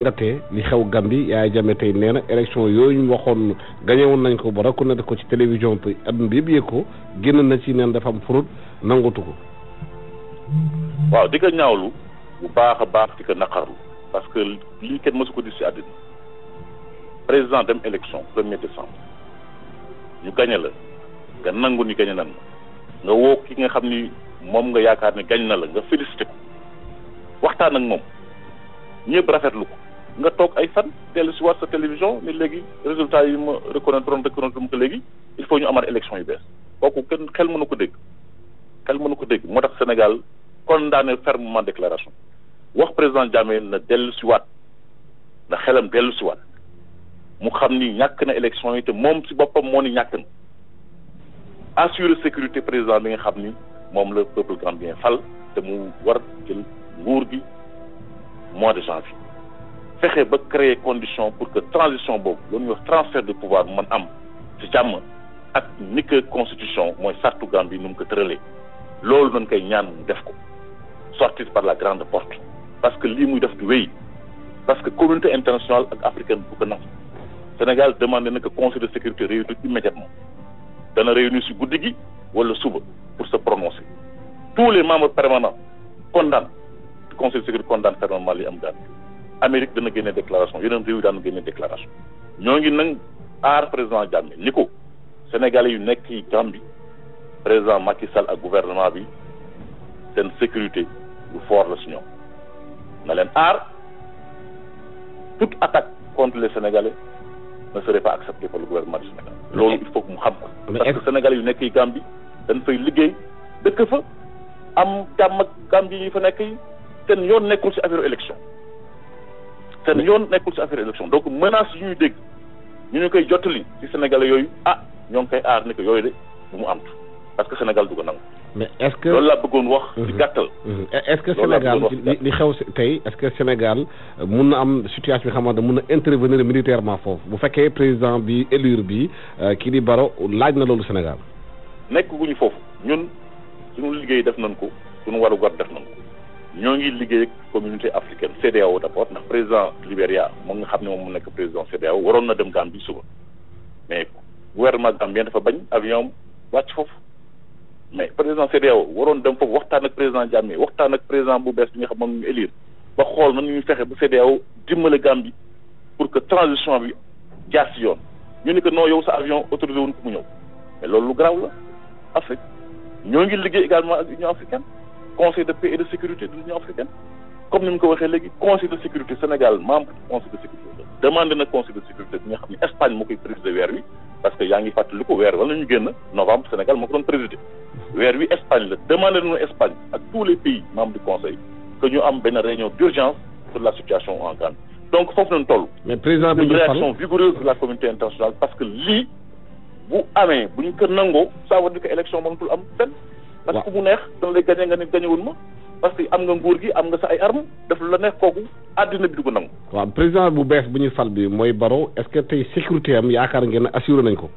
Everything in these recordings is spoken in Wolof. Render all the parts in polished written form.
jàngatee li xew Gambie Yaya Jammeh tey nee na élection yooyu ñu waxoon gagné woon nañ ko ba reconnaître ko ci télévision bi adduna bi yëpp yëg ko génn na ci neen dafa am fraude nangutu ko. waaw di ko ñaawlu bu baax a baax di ko naqarlu parce que lii kenn mësu ko gis ci àddina président dem élection 1er décembre ñu gagné la nga nangu ni gagné nan nga woo ki nga xam ni moom nga yaakaar ne gagné na la nga félicité ko waxtaan ak moom ñëpp rafetlu ko nga toog ay fan dellu si waat sa télévision ni léegi résultat yi ma reconnaître mu ko léegi il faut ñu amaat élection yu bees kooku kenn xel mënu ko dégg moo tax Sénégal condamné fermement déclaration wax président Jammeh na dellu si waat na xelam dellu si waat mu xam ni ñàkk na élection yi te moom si boppam moo ni ñàkk na assurer sécurité président bi nga xam ni moom la peuple gambien fal te mu war jël nguur gi mois de janvier fexe ba créer condition pour que transition boobu loolu ñuy wax transfert de pouvoir bu mën am ci jàmm ak ni que constitution mooy sartu Gambie nu mu ko tëralee loolu nañ koy ñaan mu def ko sortir par la grande porte parce que lii muy def du wéy parce que communauté internationale ak africaine bu ko nangu Sénégal demandé na que conseil de sécurité réunir immédiatement dana réunir si guddi gi wala suba pour se prononcer tous les membres permanents condamnent conseil de sécurité condamne fermement li am Gambie Amérique dana génne déclaration yeneen réew yi daan génne déclaration ñoo ngi nag aar président Jammeh ni ko Sénégalais yu nekk yi Gambie président Macky Sall ak gouvernement bi seen sécurité lu fort la si ñoom na leen aar toute attaque contre les Sénégalais ne serait pas acceptée par le gouvernement du Sénégal loolu il faut que mu xam ko parce que Sénégalais yu nekk yi Gambie dañ fay liggéey dëkk fa am jàmm ak Gambie yi fa nekk yi seen yoon nekkul ci affaire élection donc menace yu ñuy dégg ñu koy jottali ci Sénégalais yooyu ñoo ngi koy aar ni ko yooyu de bu mu am parce que Sénégal du ko nangu. mais est-ce que loolu laa bëggoon wax. ci gàttal. est-ce que Sénégal li xew tey est-ce que Sénégal mun na am situation bi xamante mun na intervenir militairement foofu bu fekkee président bi élire bi kii di Barrow laaj na loolu Sénégal. nekk guñu foofu ñun suñu liggéey def nañ ko suñu warugar def nañ ko ñoo ngi liggéey ak communauté africaine CEDEAO d'abord ndax président Libéria moom nga xam ne moom mu nekk président CEDEAO waroon na dem Gambie suba mais gouvernement gambien dafa bañ avion wàcc foofu. mais président CEDEAO waroon dem foofu waxtaan ak président Jammeh waxtaan ak président bu bees bi nga xam moom ñu élire ba xool nan ñuy fexe ba CEDEAO dimbale Gambie pour que transition bi jaar ci yoon ñu ni que non yow sa avion autorisé wuñ ko mu ñëw mais loolu lu garaaw la Afrique ñoo ngi liggéey également ak Union africaine conseil de paix et de sécurité de l'Union africaine comme ni mu ko waxee léegi conseil de sécurité Sénégal membre du conseil de sécurité demandé na conseil de sécurité bi nga xam ne Espagne moo koy présider weer wi parce que yaa ngi fàttali ko weer wala ñu génn novembre Sénégal moo ko doon présider weer wi Espagne la demandé nañu Espagne ak tous les pays membres du conseil que ñu am benn réunion d'urgence sur la situation en Gambie donc foofu nañu toll. mais président bi une réaction vigoureuse de la communauté internationale parce que lii bu amee bu ñu ko nangoo ça veut dire que élection mënatul am fenn. parce que bu neex dana lay gagné nga ni gagné wul ma parce que am nga nguur gi am nga sa ay armes def lu la neex kooku àddina bi du ko nangu. waaw président bu bees bu ñuy fal bi mooy Barrow est-ce que tey sécurité am yaakaar ngeen ne assuré nañ ko.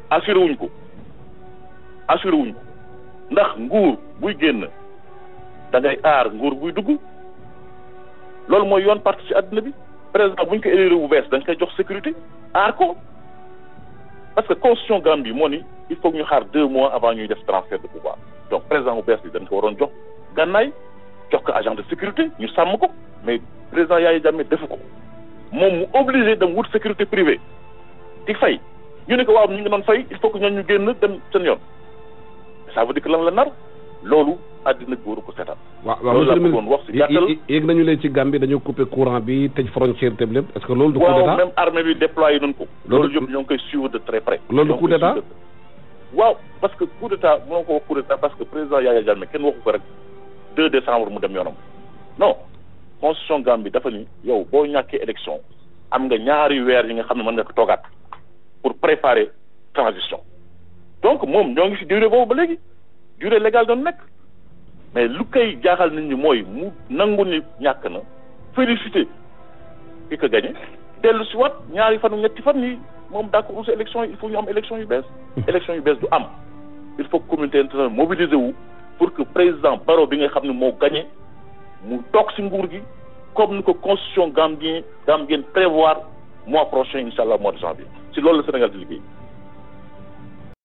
assuré wuñ ko ndax nguur buy génn da ngay aar nguur buy dugg loolu mooy yoon parti ci àddina bi président bu ñu ko élire bu bees dañ koy jox sécurité aar ko parce que constitution Gambie moo ni il faut ñu xaar 2 mois avant ñuy def transfert de pouvoir donc président bu bees bi dañ ko waroon jox gànnaay jox ko agent de sécurité ñu sàmm ko mais président Yaya Jammeh defu ko moom mu obligé dem wut sécurité privée di fay ñu ne ko waaw ñu ngi doon fay il faut que ñoom ñu génn dem seen yoon ça veut dire que lan la nar loolu àddina bi waru ko seetaan. loolu la bëggoon wax si gàttal yéeg nañu leen ci Gambie dañoo coupé courant bi tëj frontière te lépp est-ce que loolu du coup d'état waaw même armée bi déployé nañ ko. loolu yëpp ñoo ngi koy suivre de très près. loolu du coup d'état waaw parce que coup d'état mënoo ko wax coup d'état parce que président Yaya Jammeh kenn waxu ko rek 2 décembre mu dem yoonam non constitution Gambie dafa ni yow boo ñàkkee élection am nga ñaari weer yi nga xam ne mën nga ko toogaat pour préparer transition donc moom ñoo ngi si durée boobu ba léegi durée légale doon nekk mais lu koy jaaxal nit ñi mooy mu nangu ni ñàkk na félicité ki ko gagné dellu si waat ñaari fan ñetti fan yi moom d'accord si élection yi il faut ñu am élection yu bees élection yu bees du am il faut que communauté internationale mobiliser wu pour que président Barrow bi nga xam ne moo gagné mu toog si nguur gi comme ni ko constitution gambienne prévoir mois prochain incha allah mois de janvier si loolu la Sénégal di liggéey.